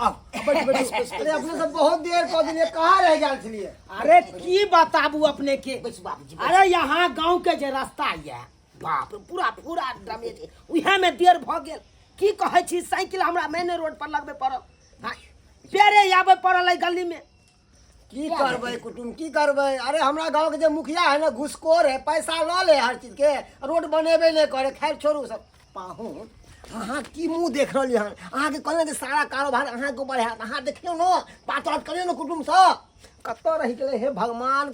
आउ बैठ बैठ। अरे अपने सब बहुत देर कऽ देलियै, कहाँ रहि गेल छलियै? अरे की बताबू अपने के। बैस बाबूजी, बैस। अरे यहाँ गांव के जे रास्ता ये बाप रे, पूरा पूरा डैमेज है, उहे में देर भ गेल। की कहै छी, साइकिल हमरा मेन रोड पर लगबे पड़ल। हाँ, पैरे आबे पड़ल है गली में। की करबै कुटुम, की करबै? अरे हमरा गांव के जे मुखिया है ना, घुसखोर है, पैसा लऽ ले हर चीज के, रोड बनेबे नहि करे। खैर छोड़ू सब। पाहुन, अहाँ की मुँह देख रहलियै हन? अहाँके कहलहुँ जे सारा कारोबार अहाँके ऊपर हैत, अहाँ देखियौ ने, बात वात करियौ ने कुटुमसँ। कतऽ रहि गेलै? हे भगवान,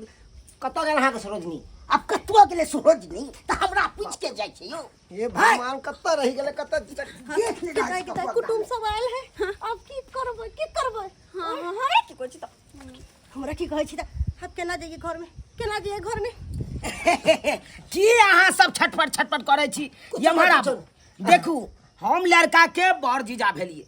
कतऽ गेल अहाँके सरोजनी? आब कतऽ गेलै सरोजनी तऽ हमरा पूछि के जाइ छै यौ। हे भगवान, कतऽ रहि गेलै, कतऽ? देख ले। किताई किताई कुटुम सब आयल है, अब की करबै, की करबै? हाँ हाँ हाँ, की कहै छी तऽ? हमरा की कहै छी तऽ अब केना जइए घर में, केना जइए घर में? की अहाँ सब छटपट छटपट करै छी? एम्हर आबू, देखू, हम लड़का के बड़ जीजा भेलियै,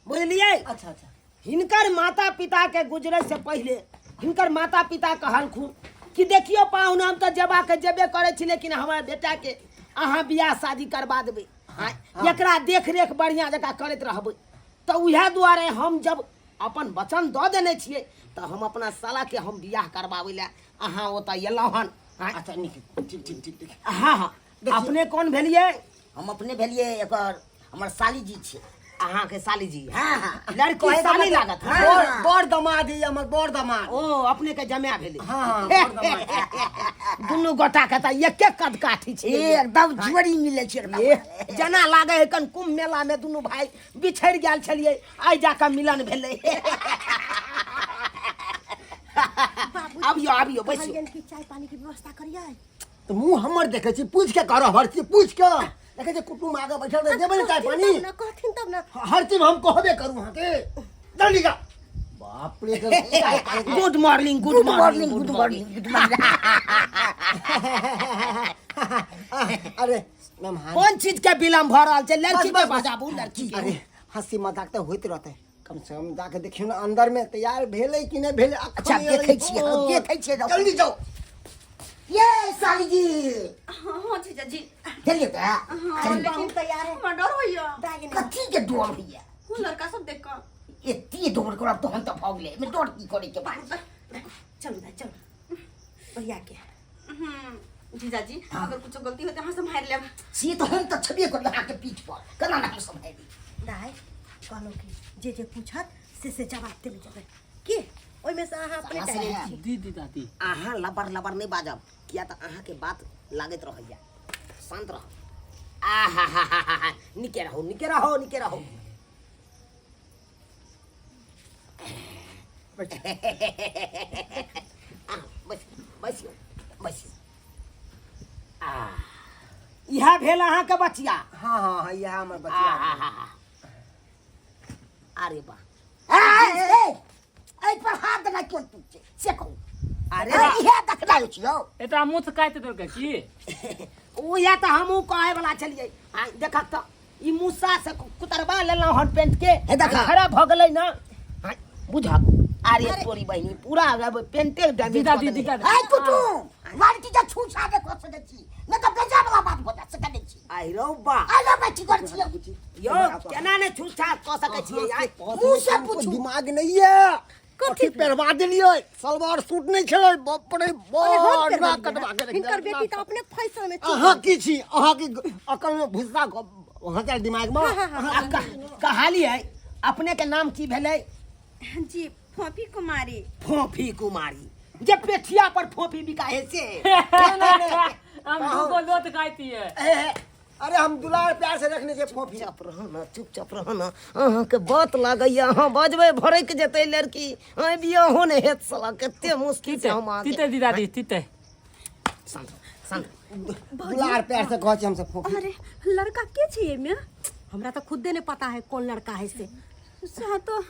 बुझलियै? अच्छा अच्छा। हिनकर माता पिता के गुजरे से पहिले हिनकर माता पिता कहलखुन कि देखियौ पाहुन, हम तऽ जेबाके जेबे करै छी, लेकिन हमर बेटाके अहाँ बियाह शादी करबा देबै, एकरा देख रेख बढ़िआँ जकाँ करैत रहबै। तऽ उएह दुआरे हम जब अपन वचन दऽ देने छियै तऽ हम अपना सालाके हम बियाह करबाबै लए अहाँ ओतऽ एलहुँ हन। अच्छा नीक, ठीक ठीक ठीक ठीक। हँ हँ, अपने कोन भेलियै? हम अपने भेलियै एकर, हमर साली जी छै। अहाँके साली जी? हाँ हाँ। लड़की कहै के साली मतलब- लागत। हाँ। बड़ बड़ दमाद है हमर, बड़ दमाद। ओ अपने के जमाय भेलै? हाँ हाँ, बड़ दमाद। दुनू गोटा के तऽ एके कद काठी छै। एकदम जोड़ी मिलै छै एकदम। ए, जेना लागे है कन कुंभ मेला में दुनू भाई बिछड़ गेल छलियै, आइ जाकऽ मिलन भेलै। आबियो आबियो, बैसियो। कहलियनि कि चाय पानी के व्यवस्था करियै। तऽ मुँह हमर देखै छी? पूछि के करब हर चीज, पूछि के। देखै छी कुटुम आगे बैठल रहै, देबै ने चाय पानी? तब ने कहथिन, तब ने। हर चीज हम कहबे करू अहाँके। जल्दी जा, बाप रे, चाय पानी के- good morning, good good morning, morning, good morning, good morning. अरे मेहमान, कोन चीज के विलम्ब भऽ रहल छै? लड़की बस, के बस, बस। बजाबू, लड़की के। अरे हंसी मजाक तऽ होइत रहतै, कम से कम जाके देखियौ ने अंदर में तैयार भेलै कि नहि भेलै। अखन अच्छा, एलै। देखै छियै, हँ, देखै छियै। जल्दी जाउ। ये साली जी। हाँ हाँ जीजा जी। चलिए तऽ। हाँ, लेकिन तैयार है। हमरा डर होइया। कथी के डर होइया? वो लड़का सब देख कऽ। एते डर करब तहन तऽ भऽ गेलै, एहिमे डर की करे के बात? चलू दाइ, चलू भैया के। जीजा जी, अगर कुछ गलती होते अहाँ सम्हारि लेब। से तऽ हम तऽ छेबे करी अहाँके पीठ पर, केना ने हम सम्हारि? दाइ, कहलहुँ कि जे जे पूछत से से जवाब देने जेबै की ओहिमे से अहाँ अपने साला टैलेंट साहेब। छी। दीदी, दादी। अहाँ लबर लबर नहि बाजब, किया तऽ अहाँके बात लागैत रहैया। शान्त रहू। आ हा हा हा हा, निके रहू, निके रहू, निके रहू। आ, बस बस बस। आ इएह भेल अहाँके बचिया? हाँ हाँ हाँ, इएह हमर बचिया। आ, हा, हा। अरे वाह, एहि पर हाथ देना क्यों टूट छै से कहू। अरे अरे इएह देखना होइ छै यौ। एकरा मुँह से काटि देलकै की? उएह तऽ हमहूँ कहै वला छलियै। आ देखक तऽ ई मूसा से कुतरबा लेलहुँ हन पेंट के। हे देखा। खराब भऽ गेलै ने। हाँ, बुझक अरे तोरी बहिनी, पूरा अब पेंटे डैमेज दीदा कऽ दी देने। दीदा। ऐ कुटुम, लड़की के छूछा के कऽ सकै छी, नहि तऽ बेजा वाला बात भऽ जा सकै छी। आइ रौ बा, आइ रौ बा, की करै छी यौ? केना ने छूछा कऽ सकै छियै आइ? मुँह से पूछू। दिमाग नहीं है, कथी पेरवा देलियै? सलवार सूट नहीं छलै, बाप रे। अरे हम बड़ नाक पेरबेलियै। कटवा के रखि हिनकर देलक। बेटी तऽ अपने फैशन में अहाँ की छी? अहाँ की अकल में भुस्सा अहाँके दिमाग में? आ कहलियै, अपने के नाम की भेलै? जी, फोफी कुमारी। फोफी कुमारी, जे पेठिया पर फोफी बिकाहे से? हम दूगो लोट खाइती है। ए, अरे हम दुलार प्यार से रखने छै फोफी। चुपचाप रह ना, चुपचाप रह ना। अहाँके बात लागैया, अहाँ बजबै भड़कि जेतै लड़की, अहाँ बियाहो नहि हेत साला। कते मुश्किल से हम अहाँके तीते दीदा दी तीते। शान्त रह, शान्त रह। दुलार प्यार से कहै छी हमसब फोफी। अरे लड़का के छै एहिमे? हमरा तऽ खुदे नहीं पता है कौन लड़का है से। से तो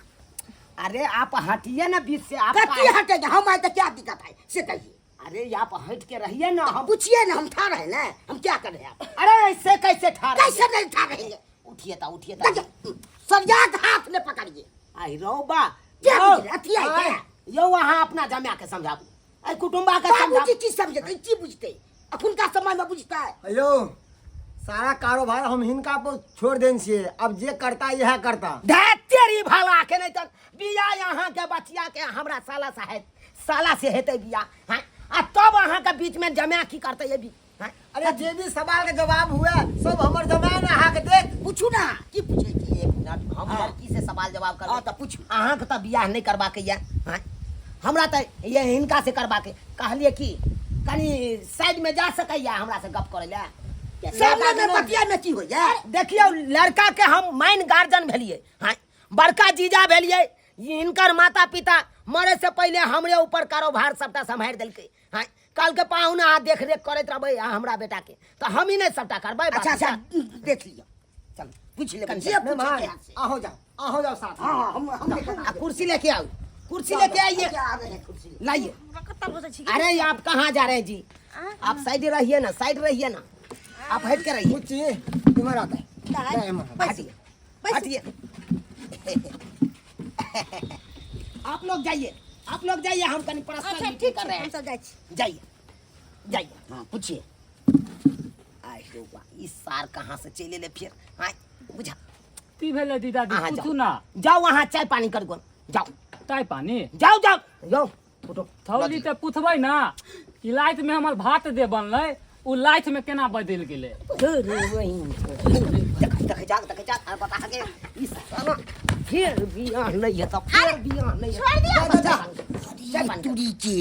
अरे आप हटिए ना बीच से, आप कथी हटेगा हम आए तो क्या दिक्कत है से कहिए। अरे आप हट के रहिए ना, हम पूछिए ना, हम ठा रहे ना, हम क्या कर रहे हैं आप? अरे ऐसे कैसे ठा रहे? कैसे नहीं ठा रहेंगे? उठिए ता, उठिए ता। देखिए, सरिया के हाथ में पकड़िए। आई रौ बा, क्या यौ, बुझ रहे? अथी है क्या? यौ, अहाँ अपना जमा के समझाबू, एहि कुटुम्बा के समझाबू। बाबूजी की समझते, की बुझते? अखुनका समय में बुझता है। हेलो, सारा कारोबार हम हिनका पर छोड़ देने छियै, अब जे करता इएह करता। धैत तेरी भला के, नहीं तऽ बचिया के हमरा साला से हेत साला से हेतै बियाह हैं आ तब अहाँके बीच में जमाए की करतै ये भी हैं? अरे जे भी सवाल के जवाब हुए सब हमर जमाए ने अहाँके देत। पूछू ना की पूछै छी। एक मिनट, हम लड़की से सवाल जवाब करबै। हाँ, तऽ पूछू। अहाँके तऽ बियाह नहि करबाके यऽ हैं, हमरा तऽ ये हिनका से करबाके। कहलियै कि कनि साइड में जा सकैया हमरा से गप करै लए? सामने में बतिया में की होइया? देखियौ लड़का के हम माइन गार्जियन भेलियै हैं, बड़का जीजा भेलियै। हिनकर माता पिता मरे से पहिले हमरे ऊपर कारोबार सबटा सम्हारि देलकै हैं। कहलकै पाहुन अहाँ देख रेख करैत रहबै अहाँ हमरा बेटा के, तऽ हम ही नहि सबटा करबै। अच्छा अच्छा देख लिअ, चल पूछ लेबै कनि जे पूछै मेहमान, के हाथ से। आहो जाओ, आहो जाओ साथ में। हाँ, हम लेके आ कुर्सी लेके आओ, कुर्सी लेके आइए, आ रहे हैं कुर्सी। लाइए। हमरा कत्ता बजै छी? अरे आप कहाँ जा रहे हैं जी? आप साइड रहिए ना, साइड रहिए ना, आप हट के रहिए। बुच्ची इमहर आता है। नहीं, इमहर आता है। हटिए हटिए, आप लोग जाइए, आप लोग जाइए, हम कहीं पर्सनल अच्छा मीटिंग ठीक कर रहे छै, हैं। हम सब जाइ छी। जाइए जाइए। हाँ पूछिए। आहि रे बा, ई सार कहाँ से चलि एलै फिर? हाँ बुझा की भेलै जीजाजी? अहाँ पूछू जाउ। ना। जाउ अहाँ चाय पानी कर गो, जाउ। चाय पानी? जाउ जाउ जाउ उठो। थौली तऽ पुछबै ना कि राति में हमर भात जे बनलै उ लाइट में केना बदलि गेलै? देख देख जाग देख जाग, अरे बता के ई साला फिर बियाह नहीं है तो फिर बियाह नहीं है। छोड़ दिया। जा, जा, चाय पानी कर। तुरी के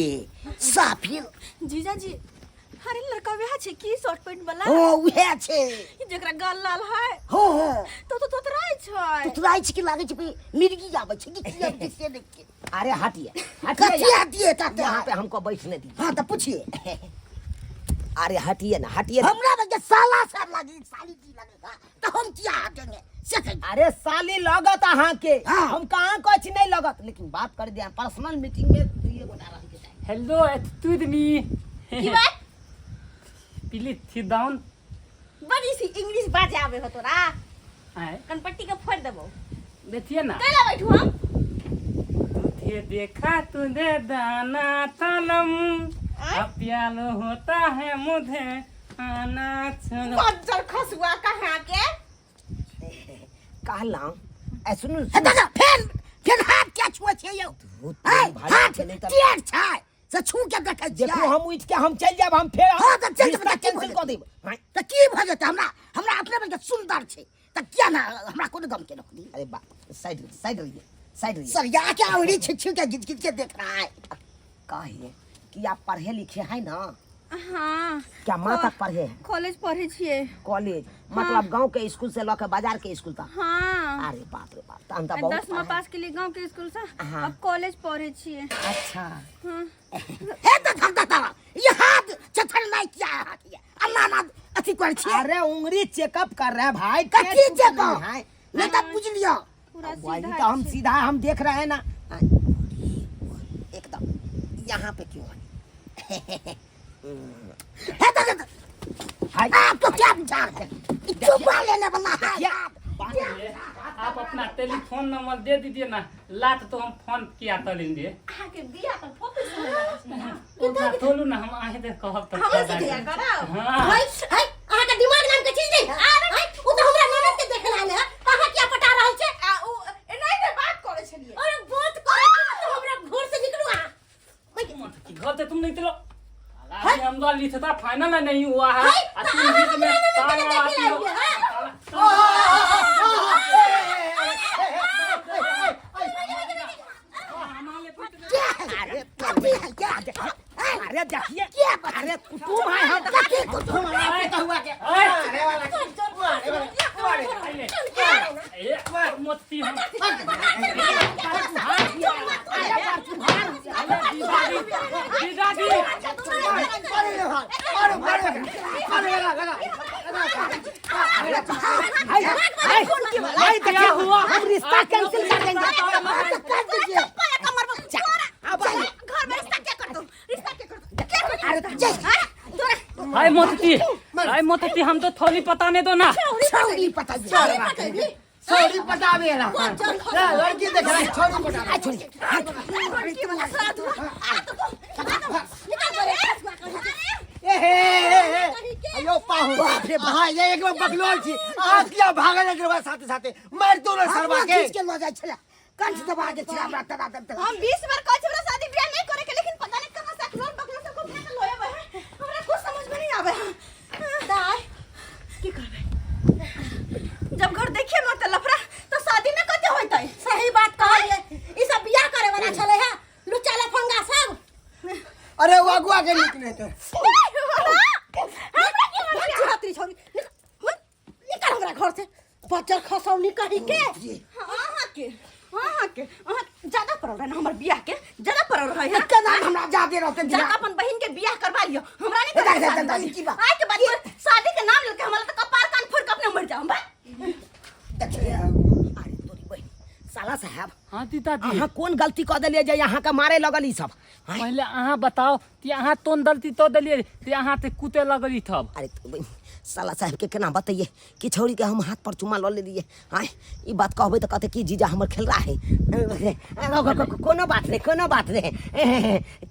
साफिल। जीजाजी, अरे लड़का वएह छै की शॉर्ट पैंट वाला? हो उहे छै। जेकरा गाल लाल है? हो हो। तो तो तोतराय छै। तुतराइ छै कि लागै छै कि मिर्गी आबै छै कि की आबै छै से देख के। अरे हटिए हटिए, कथी यहाँ- हटिए ताते? यहाँ पे हमको बैठने दीजिए। हाँ तो पूछिए। अरे हटिए ना, हटिए ना। हमरा लगे साला साहब लागी साली की लगेगा तो हम क्या हटेंगे से कहिए। अरे साली लगत अहाँ के। हाँ। हम कहाँ कुछ नहीं लगत, लेकिन बात कर दिया पर्सनल मीटिंग में दुइये गोटा रह के चाही। Hello excuse me. की बात? Please sit down. बड़ी सी इंग्लिश बाजे आवे हो तोरा। आय कनपट्टी के फोड़ देबो। देखिए ना। कैला बैठू हम? तुझे देखा तुझे दाना तलम, अब प्याल होता है मुझे आना चलो। बज्जर खसुआ कहाँ के? कहलहुँ ऐ सुनू। हे दादा, फेर फेर हाथ क्या छुए छै यौ? भाई हाथ छै, नहीं तऽ- टेढ़ छै से छू के देखै छियै। देखू हम उठि के हम चलि जायब, हम फेर हाँ, तऽ चलि जेबै, रिश्ता तऽ की कैंसिल भऽ कऽ देब। हाँ। तऽ की भऽ जेतै? हमरा हमरा अपने बल्कि सुन्दर छै तऽ किया ना हमरा कोनो गम के नौकरी। अरे बा साइड साइड रहिए, साइड रहिए। सरिया के औरी छी छी के घिच घिच के देख रहा है। कहिए कि आप पढ़े लिखे हैं ना? हाँ। क्या माँ तक पढ़े हैं? कॉलेज पढ़े छियै। कॉलेज मतलब गांव के स्कूल से लऽ के बाजार के स्कूल तक? हाँ। अरे बाप रे बाप, तहन तऽ बहुत 10वां पढ़े। पास के लिए गांव के स्कूल से, हाँ। अब कॉलेज पढ़े छियै। अच्छा। हाँ। हे तऽ धक धक धक, ये हाथ चथर नहीं किया है हाथ ये अन्ना ना अथी कर छियै। अरे उंगली चेकअप कर रहे हैं भाई। कथी के चेकअप? है? नहीं तऽ बुझ लियो। पूरा वही सीधा तो हम छै। सीधा हम देख रहे हैं ना एकदम। यहाँ पे क्यों है? हे तऽ धक- हाय। आपको क्या विचार है? चुपा लेने वाला है। आप अपना टेलीफोन नंबर दे दीजिए ना, लात तो हम फोन किया तो लेंगे। अहाँके बियाह तऽ फोकस होय लागल छै ना। ओकरा तोलू ना, हम आहे दे कहब तऽ हमरा से बियाह कराउ। हाँ। हाय हाय, अहाँके दिमाग नाम के चीज नहीं है? हाय, उ तऽ हमरा ननद के देखे लायल है, अहाँ किया पटा रहल छै? आ उ एनाहि ने बात करै छलियै। अरे बात करै छी तऽ हमरा घर से निकलू अहाँ। घर से तुम निकलो। अभी हम तो लिखता फाइनल नहीं हुआ है। आ तुम बीच में ताला आती हो। अरे कथी है क्या? अरे देखिए, क्या बात? अरे कुटुम है हम। कथी कुटुम? मोती हम जीजाजी। अरे मारो, अरे लगा लगा हाय हाय हाय, क्या हुआ? हम रिश्ता कैंसिल कर देंगे। हाँ, तो कर दीजिए। अब आइए। घर में रिश्ता क्या कर दो, रिश्ता क्या कर दो, क्या कर दो? अरे जय हाय मोती, हाय मोती, हम तो थोड़ी पता नहीं दो ना। छौरी पता छोरी पटावे ला लड़की देख रहा है, छोरी पटावे। ए हे हे हे, अयो पाहु बाप रे बाप। हाँ ये एक बार बकलोल छी, अहाँ किया भागल लगल साथे साथे मारि दो ना सरवा के। खींच के लऽ जाइ छलै। कंठ दबा के छिया हमरा तरा तरा हम 20 बार कहै छी हमरा शादी बियाह नहीं करे के, लेकिन पता नहीं कहां से अखरोट बकलो सब को उठा के लोए है। हमरा कुछ समझ में नहीं आवे है। दाई की करबै, जब घर देखिए मत लफड़ा तो शादी न कते होतै। सही बात कहलिए, ई सब बियाह करे वाला छले है, लुच्चा लफंगा सब। अरे वो अगुआ के निकले थे। हमरा की छात्री छोरी निकल, निकल हमरा घर से, बच्चर खसौनी कही के। हाँ के, हाँ के, अहाँ ज्यादा पड़ल रहे ना हमर बियाह के, ज्यादा पड़ल रहे है। केना हमरा जादे रहते जाके अपन बहिन के बियाह करवा लियो, हमरा नहीं ए, करे दाई, शादी। दाई, की बात? आइ के बाद शादी के नाम लेके हमरा त कपार कान फोड़ के अपने मर जाऊं भाई। देखिए अरे तोरी बहिन साला साहब। हाँ तीताजी। अहाँ कोन गलती कऽ देलियै जे अहाँ के मारे लगल ई सब? आँय? पहले अहाँ बताओ कि अहाँ तोन गलती तो देलियै ते अहाँ ते कूटे लगली तब। अरे तो बहिन साला साहब के केना बतैयै कि छौड़ी के हम हाथ पर चुमा लऽ लेलियै? आँय ई बात कहबै तऽ कहतै कि जीजा हमर खेल रहा है। कोनो बात नहि, कोनो बात नहि,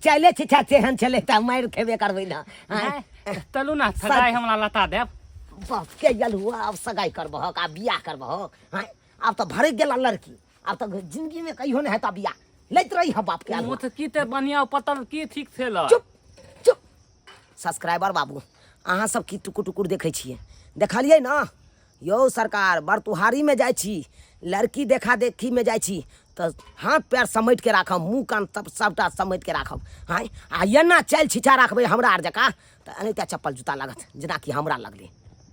चले छी तेहन छलै तऽ मारि खेबे करबै ने। आँय चलू ना सगाई हमरा लता देब। बाप के गेल हुआ, आब सगाई करबहक, आब बियाह करबहक? आँय आब तऽ भरकि गेल लड़की, आब तऽ जिंदगी में कहियो नहीं हेता बियाह। लैत रही हम बाप के आलू। मुठ की ते बढ़िया पतल की ठीक छेल। चुप चुप। सब्सक्राइबर बाबू अहाँ सब की टुकुर टुकुर देखै छियै? देखलियै ने यौ सरकार, बरतुहारी में जाइ छी, लड़की देखा देखी में जाइ छी तऽ हाथ पैर समेट के राखब, मुँह कान तब सबटा समेट के राखब। आँय आ एना चालि छिछा राखबै हमरा आर जकाँ तऽ एनाहिते चप्पल जूता लागत जेनाकि हमरा लगलै।